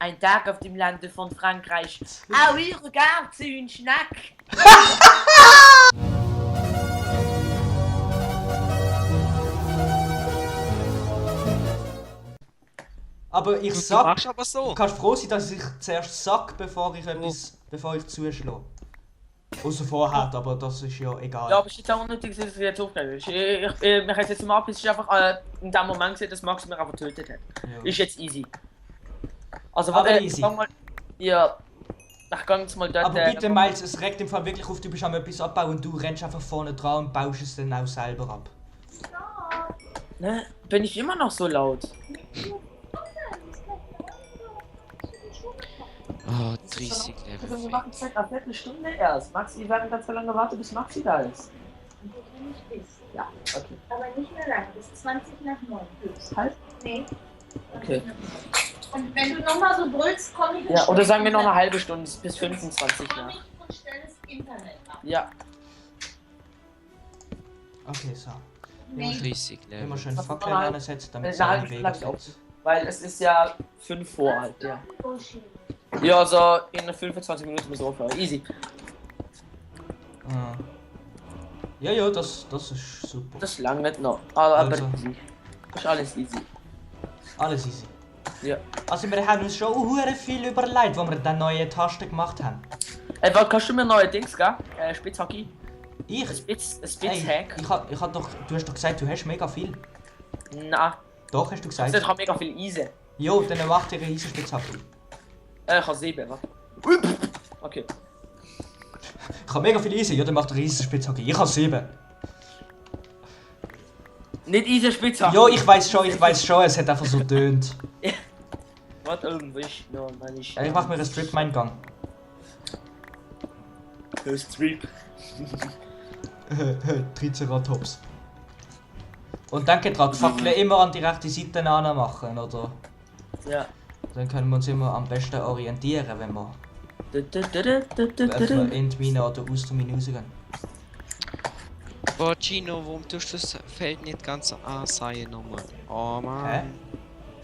Ein Tag auf dem Lande von Frankreich. Ah oui, regarde, c'est une Schnack. Aber ich Du sag, machst aber so. du kannst froh sein, dass ich zuerst sag, bevor ich zuschlage. Außer vorher, aber das ist ja egal. Ja, aber es ist jetzt auch unnötig, dass ich jetzt aufgenommen habe. Wir können jetzt mal ab, es ist einfach in dem Moment gesehen, dass Max mich einfach getötet hat. Ja. Ist jetzt easy. Also, Aber warte, easy. Mal, ja, ich kann jetzt mal dort... Aber bitte, Miles, es regt im Fall wirklich auf, du bist am etwas abbauen und du rennst einfach vorne dran und baust es dann auch selber ab. Ne? Bin ich immer noch so laut? Oh, 30 Wir Level. machen es seit einer Viertelstunde erst. Max, wir werden ganz so lange warten, bis Maxi da ist. Nicht bis. Ja, okay. Aber nicht mehr lang, bis 20 nach 9 plus. Halt? Nee. Okay. Und wenn du nochmal so brüllst, komm ich und Ja, oder stell sagen wir noch das- eine halbe Stunde, bis 25 Komm nach. ich und stell das Internet ab. Ja, Okay, so. Nee. 30 Immer Level. schön Was Fackeln normal? ansetzen, damit es eine einen halbe Weg Stunde habe ich setzt. weil es ist ja 5 vor halt, ja. Bullshit. Ja, also in 25 Minuten müssen wir aufhören. Easy. Ah. Ja, ja, das ist super. Das ist lang nicht noch. Aber Also. easy. Das ist alles easy. Alles easy. Ja. Also wir haben uns schon hure viel überlegt, wo wir dann neue Tasten gemacht haben. Ey, was kannst du mir neue Dings, gell? Spitzhacki? Ich? Ein Hey, Spitzhack? ich hab doch, du hast doch gesagt, du hast mega viel. Na, Doch, hast du also gesagt. ich habe mega viel Eisen. Jo, dann mach dir eine Eisenspitzhacke. Ich habe 7, was? Okay. Ich hab mega viel Eisen, ja, dann mach dir eine Eisenspitzhacke. Ich hab 7. Nicht Eisenspitzhacki. Jo, ich weiß schon, es hat einfach so tönt. Was irgendwo ist noch, meine ich. Ich mach mir einen Strip-Mine-Gang. Strip. Triceratops. Und denke dran, die Fackel immer an die rechte Seite machen, oder? Ja. Dann können wir uns immer am besten orientieren, wenn wir Du. in die Mine oder aus der Mine rausgehen. Boah, Gino, warum tust du das Feld nicht ganz ansehen nochmal? Oh Mann. Hä?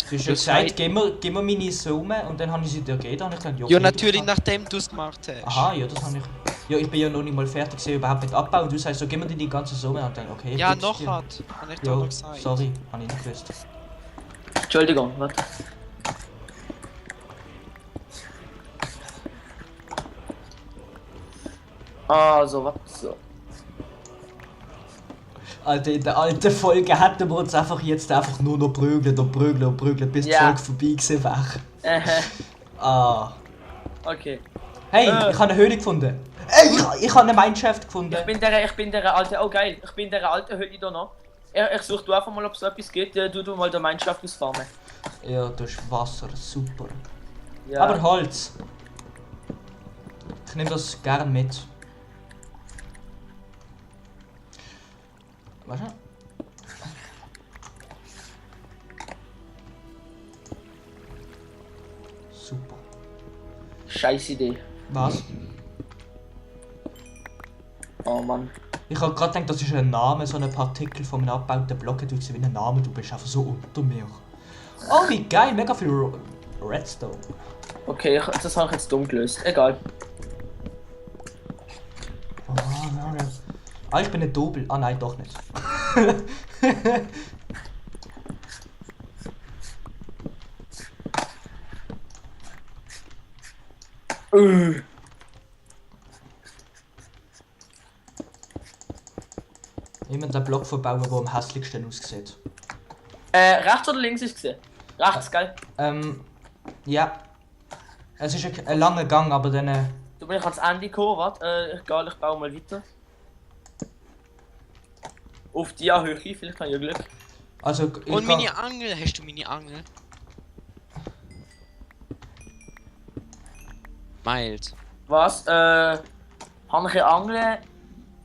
Du hast ja Das gesagt, heißt- gib mir meine Summe und dann habe ich sie dir gegeben. Dann habe ich gedacht, Ja, okay, natürlich, das nachdem du es gemacht hast. Aha, ja, das habe ich. Ja, ich bin ja noch nicht mal fertig gewesen, überhaupt mit Abbau und du sagst so, gib mir die ganze Summe und dann, okay. Ja, gib's noch dir. hat. Hab ich doch Ja, noch gesagt. sorry, habe ich nicht gewusst. Entschuldigung, warte. Also, was so. Alter, in der alten Folge hätten wir uns jetzt einfach nur noch prügelt und prügelt und prügelt, bis die Ja. Folge vorbei gewesen wäre. Ah. Okay. Hey, ich habe eine Höhle gefunden. Ey, ich habe eine Mineshaft gefunden. Ich bin der alte, oh geil, ich bin der alte Höhle da noch. Ich such du einfach mal, ob es etwas geht, du mal der Mannschaft ausfarmen. Ja, du hast Wasser, super. Ja. Aber Holz. Ich nehme das gern mit. Warte. Super. Scheiß Idee. Was? Oh Mann. Ich habe gerade gedacht, das ist ein Name, so ein Partikel von einem abgebauten Block, du siehst wie ein Name, du bist einfach so unter mir. Oh, wie geil, mega viel Redstone. Okay, das habe ich jetzt dumm gelöst. Egal. Oh, nein. Ah, ich bin ein Double. Ah nein, doch nicht. Immer den Block verbauen, der am hässlichsten aussieht. Rechts oder links ist gesehen? Rechts, gell? Ja. Es ist ein langer Gang, aber dann... Du bin ich ans Ende gekommen, warte. Egal, ich baue mal weiter. Auf die Höhe, vielleicht habe ich ja Glück. Also, ich Und geh- meine Angel, hast du meine Angel? Mild. Was? Habe ich eine Angel?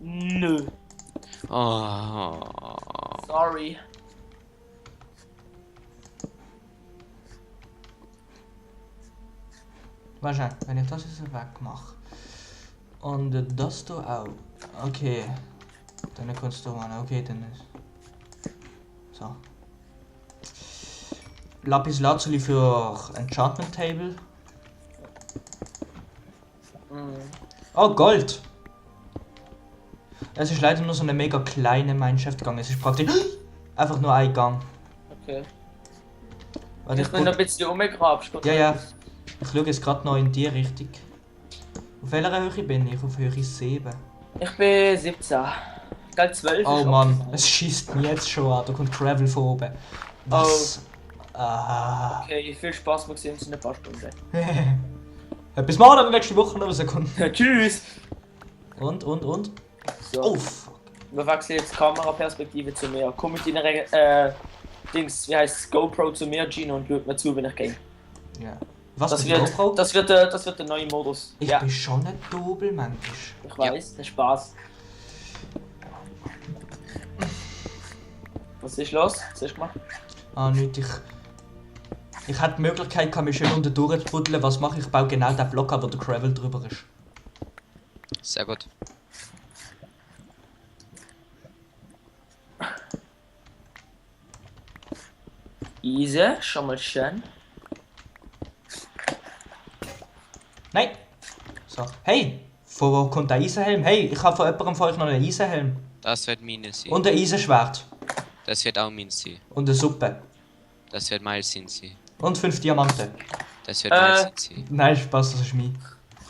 Nö. Oh. Sorry. Wahrscheinlich, wenn ich das jetzt wegmache. Und das da auch. Okay. Dann kannst du machen. Okay, dann ist. So. Lapis Lazuli für Enchantment Table. Oh, Gold! Es ist leider nur so eine mega kleine Mineshaft-Gang. Es ist praktisch einfach nur ein Gang. Okay. Warte, Ich bin noch ein bisschen umgegrabst. Ja. Ich schaue jetzt gerade noch in die Richtung. Auf welcher Höhe bin ich? Auf Höhe 7. Ich bin 17. Gell, 12 Oh ist Mann, optimal. es schießt mich jetzt schon an. Da kommt Gravel von oben. Was? Ah. Okay, viel Spaß, wir sehen uns in ein paar Stunden. Bis morgen, nächste Woche noch eine Sekunde. Tschüss! Und? So, Oh, fuck. wir wechseln jetzt Kameraperspektive zu mir. Komm mit deiner Dings, wie heißt GoPro zu mir, Gino, und schaut mir zu, wenn ich gehe. Ja. Was Das für die wird, GoPro? das wird der neue Modus. Ich Ja, bin schon ein Doppelmensch. ich weiß, der Spaß. Was ist los? Was hast du gemacht? Ah, nicht. Ich hätte die Möglichkeit, kann mich schön unter durchzubuddeln. Was mache ich? Ich baue genau den Block, wo der Gravel drüber ist. Sehr gut. Easy, schon mal schön. Nein! So. Hey! Von wo kommt der Eisenhelm? Hey, ich habe von jemandem von euch noch einen Eisenhelm. Das wird meine sein. Und ein Eisenschwert. Das wird auch mein sein. Und eine Suppe. Das wird mein sein. Und 5 Diamanten. Das wird mein sein. Nein, Spaß, das ist mein.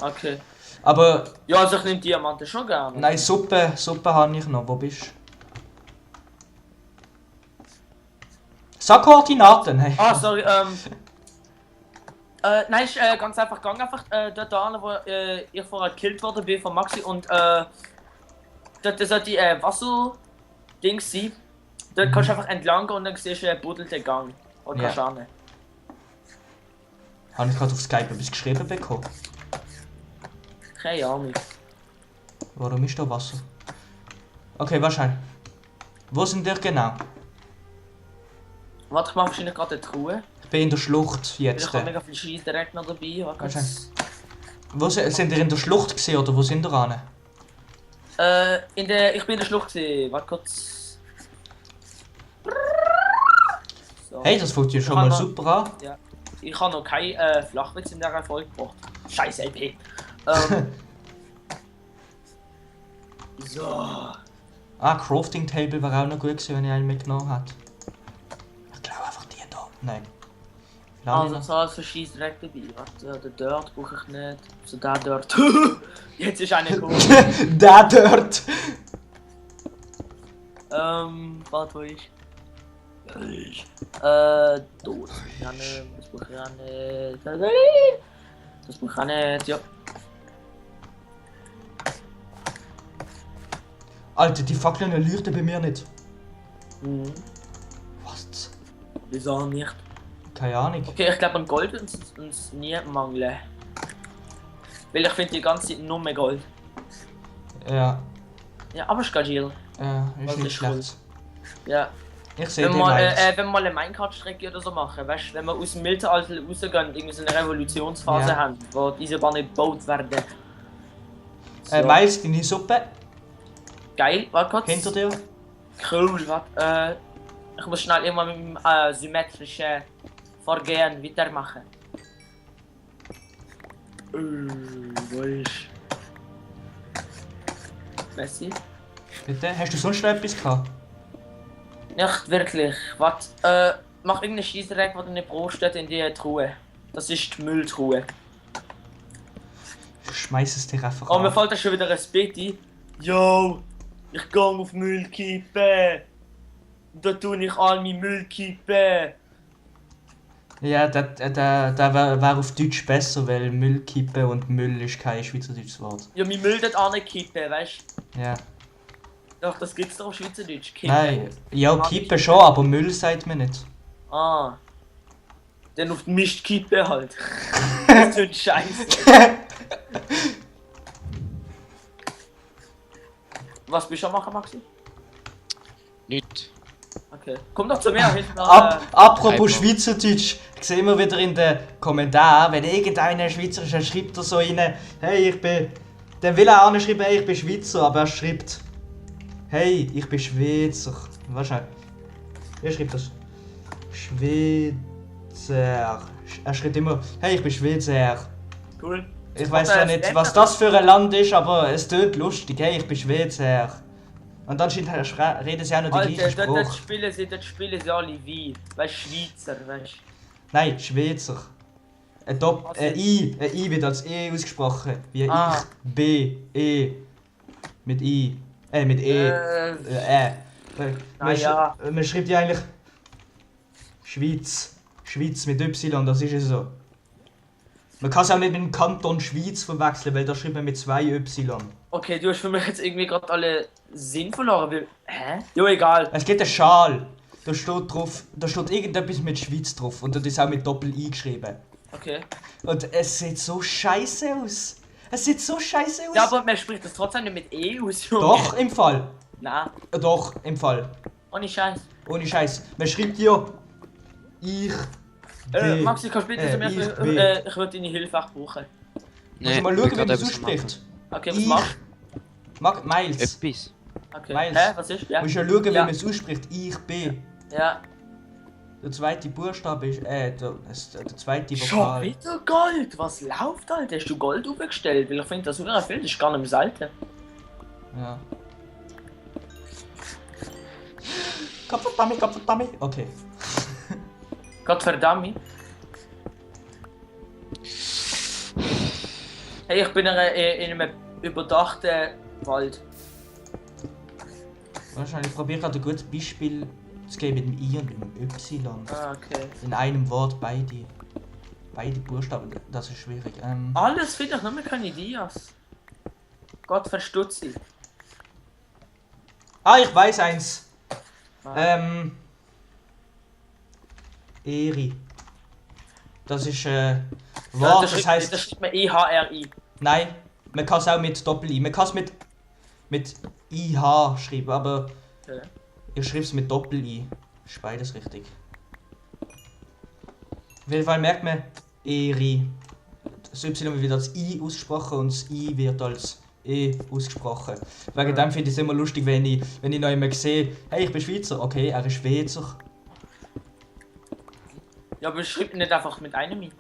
Okay. Aber, Ja, also ich nehme Diamanten schon gerne. nein, Suppe habe ich noch. Wo bist du? Sag Koordinaten, hey. Ah, sorry, nein, ist ganz einfach gegangen, einfach dort an, wo ich vorher gekillt worden bin von Maxi und dort soll die Wasser-Dings sein. Dort kannst du einfach entlang gehen und dann siehst du einen buddelten Gang. Und Ja. kannst ran. Habe ich gerade auf Skype etwas geschrieben bekommen? Keine Ahnung. Warum ist da Wasser? Okay, wahrscheinlich. Wo sind wir genau? Warte, ich mache wahrscheinlich gerade eine Truhe. Ich bin in der Schlucht Ich jetzt. habe mega viel Scheiß direkt noch dabei. Warte kurz. Wo sind ihr in der Schlucht gewesen, oder wo sind ihr an? Ich bin in der Schlucht gewesen. Warte kurz. So. Hey, das fühlt sich schon mal super an. Ich habe noch keinen Flachwitz in dieser Folge gebracht. Scheiße, LP. So. Ah, Crafting Table wäre auch noch gut gewesen, wenn ich einen mitgenommen hätte. Ich glaube einfach die da. Nein. Also, so für Scheiß direkt dabei. Warte, den Dirt brauche ich nicht. So, der Dirt. Jetzt ist einer gekommen. Der dort! Warte, wo ist? Tot. Ja, ne, das brauche ich auch nicht. Das brauche ich auch nicht, ja. Alter, die Fackeln leuchten bei mir nicht. Mhm. Was? Wieso nicht? Keine Ahnung. Okay, ich glaube, an Gold wird uns nie mangeln. Weil ich finde die ganze Zeit nur mehr Gold. Ja, Ja, aber Skagil. ist Das nicht ist schlecht. Ja. Ich sehe Wenn den wir, Lights. wenn wir mal eine Minecraft-Strecke oder so machen, weißt du, wenn wir aus dem Mittelalter rausgehen und irgendwie so eine Revolutionsphase Ja. haben, wo diese Bahnen gebaut werden. So. Miles, deine Suppe Geil, warte kurz. hinter dir. Cool, warte. Ich muss schnell immer mit dem symmetrischen Vorgehen weitermachen. Wo ist? Messi? Bitte, hast du sonst noch etwas gehabt? Nicht wirklich. Warte, mach irgendeinen Scheissdreck, den du nicht brauchst, dort in die Truhe. Das ist die Mülltruhe. Ich schmeiß es dir einfach Oh, mir an. fällt da schon wieder ein Bett ein. Yo, ich gehe auf Müll kippen. Da tue ich all mein Müll kippen. Ja, der wär auf Deutsch besser, weil Müllkippe und Müll ist kein schweizerdeutsches Wort. Ja, mein Müll dort ankippen, weißt du? Ja. Doch, das gibt's doch auf Schweizerdeutsch. Kippen. Nein, ja, Kippe schon, aber Müll sagt man nicht. Ah. Dann auf den Mist kippen halt. Das tut scheiße. Was bist du am machen, Maxi? Nicht. Okay. Komm doch zu mir, hilf mir. Apropos Hyper. Schweizerdeutsch, sehen wir wieder in den Kommentaren, wenn irgendeiner Schweizerischer schreibt, er so rein, hey, ich bin... Dann will er auch nicht schreiben, hey, ich bin Schweizer, aber er schreibt, hey, ich bin Schweizer. Wahrscheinlich. Wer schreibt das? Schweizer. Schweizer. Er schreibt immer, hey, ich bin Schweizer. Cool. Ich weiß zwar nicht, was das für ein Land ist, aber es tönt lustig. Hey, ich bin Schweizer. Und dann reden sie auch noch den gleichen Alter, dort Spruch. spielen sie alle wie. Weißt du, Schweizer, weißt du. Nein, Schweizer. Ein I wird als E ausgesprochen. Wie Ah. ich, B, E. Mit I. Mit E. Naja. Man schreibt ja eigentlich Schweiz. Schweiz mit Y, das ist es so. Man kann es auch nicht mit dem Kanton Schweiz verwechseln, weil da schreibt man mit 2 Y. Okay, du hast für mich jetzt irgendwie gerade alle Sinn verloren, weil... Hä? Jo, egal. Es gibt einen Schal. Da steht drauf, da steht irgendetwas mit Schweiz drauf und das ist auch mit Doppel-I geschrieben. Okay. Und es sieht so scheiße aus. Es sieht so scheiße aus. Ja, aber man spricht das trotzdem nicht mit E aus, Junge. Doch, im Fall. Nein, Doch, im Fall. ohne Scheiß. Ohne Scheiß. Man schreibt hier ich. B. Maxi, kannst du bitte zu mir... ich B. Ich würde deine Hilfe auch brauchen. Musst du mal schauen, wie man es ausspricht. Okay, was Ich. machst Miles. Etwas. du? Okay. Miles. Hä, was ist? Ja. Du musst ja schauen, wie Ja. man es ausspricht. Ich B. Ja. Der zweite Buchstabe ist. Der zweite Schon Vokal. wieder Gold? Was läuft, Alter? Hast du Gold aufgestellt? Weil ich finde, das wieder viel, das ist gar nicht mehr selten. Ja. Kopfdummy. Okay. Gottverdammt. Hey, ich bin in einem überdachten Wald. Wahrscheinlich probiere gerade ein gutes Beispiel zu geben mit dem I und mit dem Y. Ah, okay. In einem Wort beide. Beide Buchstaben, das ist schwierig. Alles finde ich nur mehr keine Ideas. Gott verstutze ich. Ich weiß eins. Eri. Das ist Wort, das Das heißt. schreibt man E-H-R-I. Nein, man kann es auch mit Doppel-I. Man kann es mit IH schreiben, aber Okay. ich schreibe es mit Doppel-I. Ist beides richtig. Auf jeden Fall merkt man Eri. Das Y wird als I ausgesprochen und das I wird als E ausgesprochen. Wegen dem finde ich es immer lustig, wenn ich noch jemanden sehe, hey, ich bin Schweizer, okay, er ist Schweizer. Ja, aber schreibt man nicht einfach mit einem I.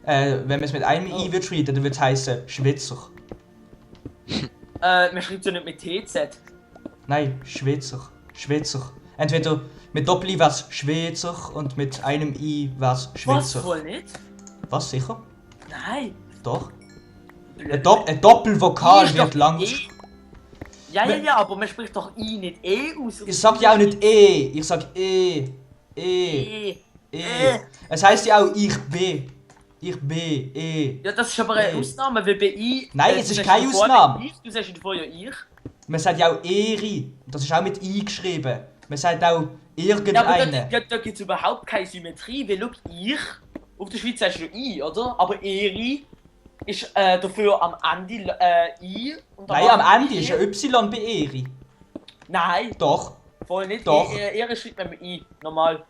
Wenn man es mit einem I wird schreiben, dann wird es heißen Schweizer. Man schreibt es ja nicht mit TZ. Nein, Schweizer. Schweizer. Entweder mit Doppel-I wäre es Schweizer und mit einem I wäre es Was? Schweizer. Wohl nicht? Was, sicher? Nein. Doch. Ein Doppelvokal I ist wird doch lang. E. Ja, aber man spricht doch I nicht E aus. Ich sag ja auch nicht E, ich sag E. E. E. Es heißt ja auch ich B. Ich B, E. Ja, das ist aber eine E. Ausnahme, weil bei I... Nein, du es ist sagst keine davor Ausnahme. Ich, du sagst vorher ja ich. Man sagt ja auch Eri. Das ist auch mit I geschrieben. Man sagt auch Ja, aber irgendeine. da gibt es überhaupt keine Symmetrie, weil look, ich... Auf der Schweiz sagst du I, oder? Aber Eri ist dafür am Ende I. Und Nein, am Ende ist ein Y bei Eri. Nein, Doch. voll nicht. Doch. Eri schreibt man mit I, normal.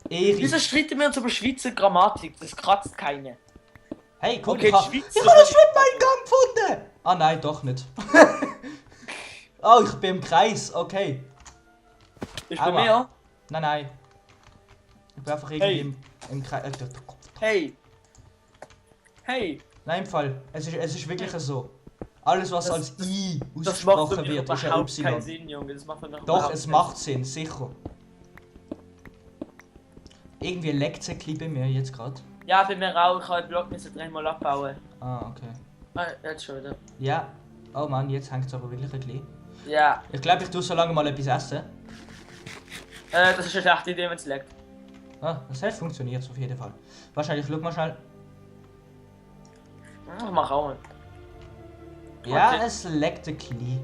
Eri. Wieso streiten wir uns über Schweizer Grammatik? Das kratzt keine. Hey, guck, Okay, ich hab Schweizer- das Schwimmeingang gefunden! Ah nein, doch nicht. Oh, ich bin im Kreis, okay. Bist du bei Aua. mir? Nein. Ich bin einfach irgendwie Hey. im Kreis. Hey. Hey. Nein, im Fall. Es ist wirklich so. Alles, was Das- als I Das macht für ausgesprochen mich wird, ist ein überhaupt keinen Y. Sinn, Junge. Das macht für mich Doch, überhaupt es keinen macht Sinn, sicher. Irgendwie leckt es ein bisschen bei mir jetzt gerade. Sinn. Ja, bei mir auch. Ich habe den Block müssen dreimal abbauen. Ah, okay. Ah, jetzt schon wieder. Ja. Oh Mann, jetzt hängt es aber wirklich ein bisschen. Ja. Ich glaube, ich tue so lange mal etwas essen. Das ist eine schlechte Idee, wenn es leckt. Ah, das hat funktioniert auf jeden Fall. Wahrscheinlich, schau mal schnell. Ich mach auch mal. Ja, Okay. es leckt ein bisschen.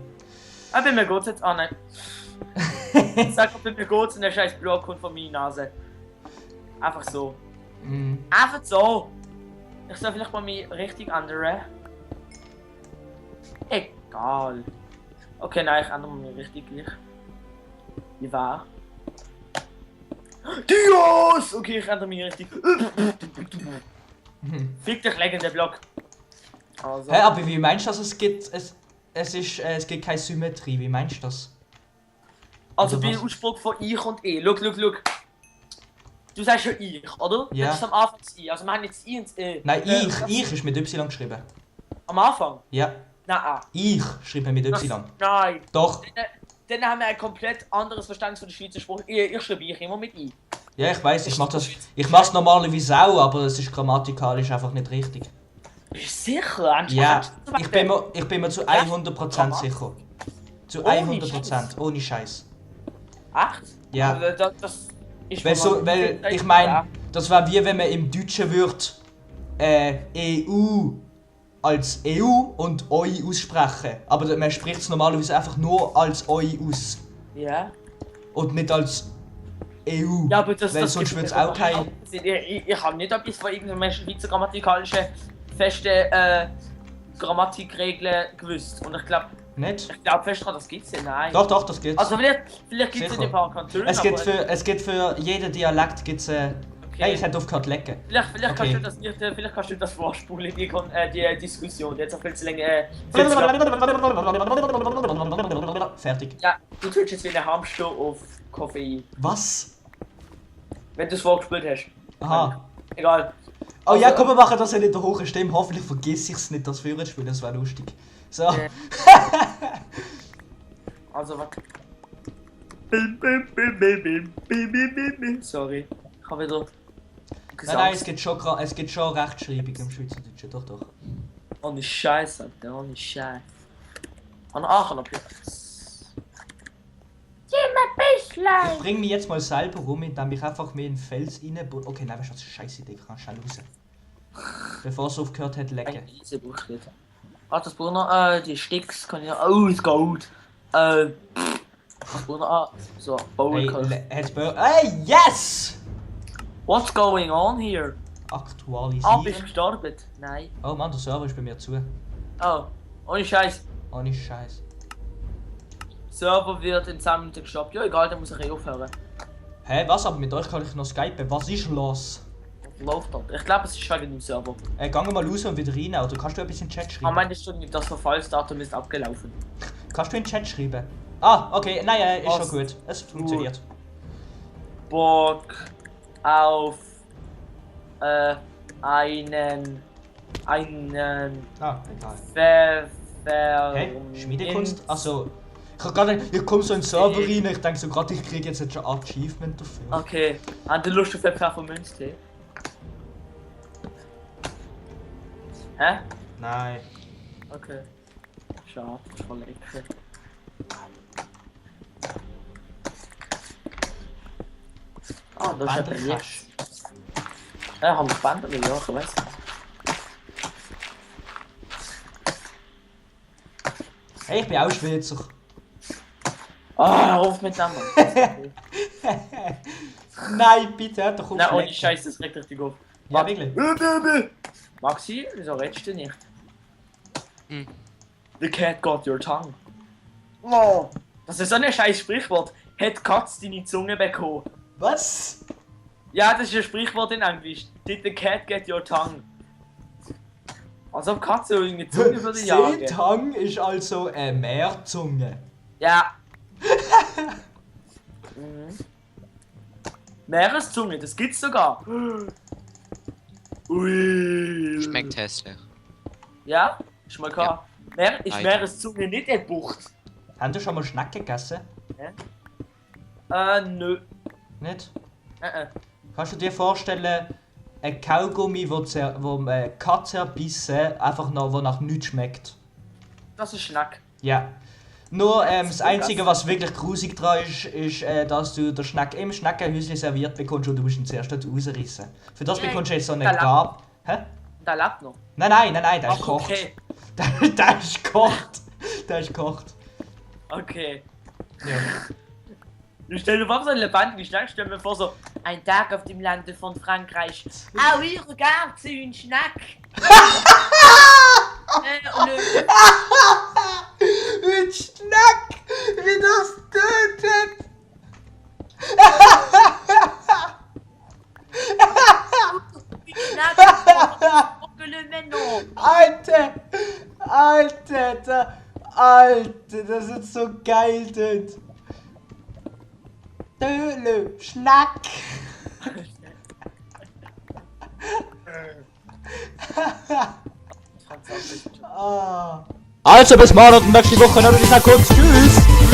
Ah, bei mir geht's jetzt. Ah, nein. Sag mal, bei mir geht's und der scheiß Block kommt von meiner Nase. Einfach so. Mm. Einfach so. Ich soll vielleicht mal mich richtig ändern. Egal. Okay, nein, ich ändere mich richtig gleich. Wie war? Dios! Okay, ich ändere mich richtig. Fick dich, legende Block. Also. Hä, aber wie meinst du das? Es gibt keine Symmetrie. Wie meinst du das? Also Also bei was? Ausspruch von ich und e. Look. du sagst ja ich, oder? Ja. Das ist am Anfang das I. Also wir haben jetzt I und E. Nein, ich ist mit Y geschrieben. Am Anfang? Ja. Nein, A. Ich schreibe mit Das, Y. nein. Doch. Dann haben wir ein komplett anderes Verständnis von der Schweizer Sprache. Ich schreibe ich immer mit I. Ja, ich weiß, ich mach's normalerweise auch, aber es ist grammatikalisch einfach nicht richtig. Bist du sicher? Ja, ich bin mir zu 100% sicher. Zu Ohne 100%, ohne Scheiß. Echt? Ja. Also, das ist Weil ich meine, das wäre wie wenn man im Deutschen würd EU als EU und OI aussprechen. Aber man spricht es normalerweise einfach nur als OI aus. Ja. Und nicht als EU. Ja, aber das, weil das sonst gibt wird es mir auch kein. Ich habe nicht etwas von irgendeinem Schweizer grammatikalischen festen Grammatikregeln gewusst. Und ich glaube Nicht? fest daran, das gibt's ja. Nein. Doch, das gibt's. Also vielleicht gibt es in ein paar Kantone. Es gibt für jeden Dialekt gibt's. Hey, ich hätte aufgehört lecken. Vielleicht Okay. kannst du das nicht, vielleicht kannst du das vorspulen, die Diskussion. Jetzt auch viel zu lange. Fertig. Ja, du tust jetzt wie ein Hamster auf Koffein. Was? Wenn du es vorgespielt hast. Aha. Egal. Oh ja, Also- komm, wir machen das in der hohen Stimme. Hoffentlich vergiss ich es nicht, das Führer spielen. Das wäre lustig. So. Also, was? Sorry. Ich habe wieder. Nein, es gibt schon Rechtschreibung im Schweizerdeutschen. Doch, doch. Ohne Scheiß, Alter, ohne Scheiß. An Aachen ab jetzt. Ich bring mich jetzt mal selber rum, indem ich einfach mir in den Fels reinbaue. Okay, nein, das ist eine scheiß Idee. Ich kann schnell raus. Bevor es aufgehört hat, lecken. Ein Eisen brauche ich nicht. Ah, das braucht noch, die Sticks kann ich noch. Oh, es geht. Das braucht noch. So, Bowl kann ich. Hey, yes! What's going on here? Aktualisieren. Bist du gestorben? Nein. Oh Mann, der Server ist bei mir zu. Oh, ohne Scheiß. Ohne Scheiß. Server wird in 10 Minuten gestoppt. Ja, egal, dann muss ich aufhören. Hä, was? Aber mit euch kann ich noch skypen. Was ist los? Was läuft dort? Ich glaube, es ist wegen dem Server. Geh mal raus und wieder rein. Oder kannst du etwas in den Chat schreiben? Meine Stunde, das Verfallsdatum ist abgelaufen. Kannst du in den Chat schreiben? Ah, okay. Nein, ist Was? schon gut. Es funktioniert. Bock auf einen Ah, egal. Hey, Schmiedekunst? Also, ich komme so in den Server rein, ich denke so gerade, ich kriege jetzt schon Achievement dafür. Okay, hast du Lust auf den Pfefferminztee? Hä? Nein. Okay. Schade, das ist voll lecker. Ah, das ist ein Banderkasch. Ja, haben wir Bänder, ja, ich weiß. Hey, ich bin auch Schweizer. Ah, hör auf mit dem, Mann. Nein, bitte, hör doch auf. Nein, ohne lecken. Scheiß, das regt richtig auf. Ja, wirklich. Maxi, wieso redest du nicht? Hm. The cat got your tongue. Oh, das ist so ein scheiß Sprichwort. Hat Katz deine Zunge bekommen? Was? Ja, das ist ein Sprichwort in Englisch. Did the cat get your tongue? Also ob Katze irgendeine Zunge würde jagen. Seetang ist also eine Meerzunge. Ja. Mhm. Meereszunge, das gibt's sogar. Ui. Schmeckt hässlich. Ja? Ist mal klar. Ist Alter. Meereszunge nicht eine Bucht? Haben du schon mal Schnecken gegessen? Nö. Nicht? Äh. Kannst du dir vorstellen, ein Kaugummi, wo Katze zerbissen, einfach noch, wo nach nichts schmeckt? Das ist Schnack. Ja. Nur das ist Einzige, krass. was wirklich grusig dran ist, dass du den Schneck im Schneckenhäuschen serviert bekommst und du musst ihn zuerst dort rausrissen. Für das Ja, bekommst du jetzt so eine da lang- Gab. Hä? Der lebt noch. Nein, der ist Ach, gekocht. okay. Der ist gekocht. Der ist gekocht. Okay. Ja. Ich stell dir vor, so einen lebendigen Schnack, stell mir vor, so ein Tag auf dem Lande von Frankreich. Auch ihr gab so einen Schnack. Und, Ein Schneck, wie das tötet. Schnack. Le Menon. Alter, das ist so geil dort. Döle, Schnack. Also bis morgen und nächste Woche, noch ich sag kurz Tschüss.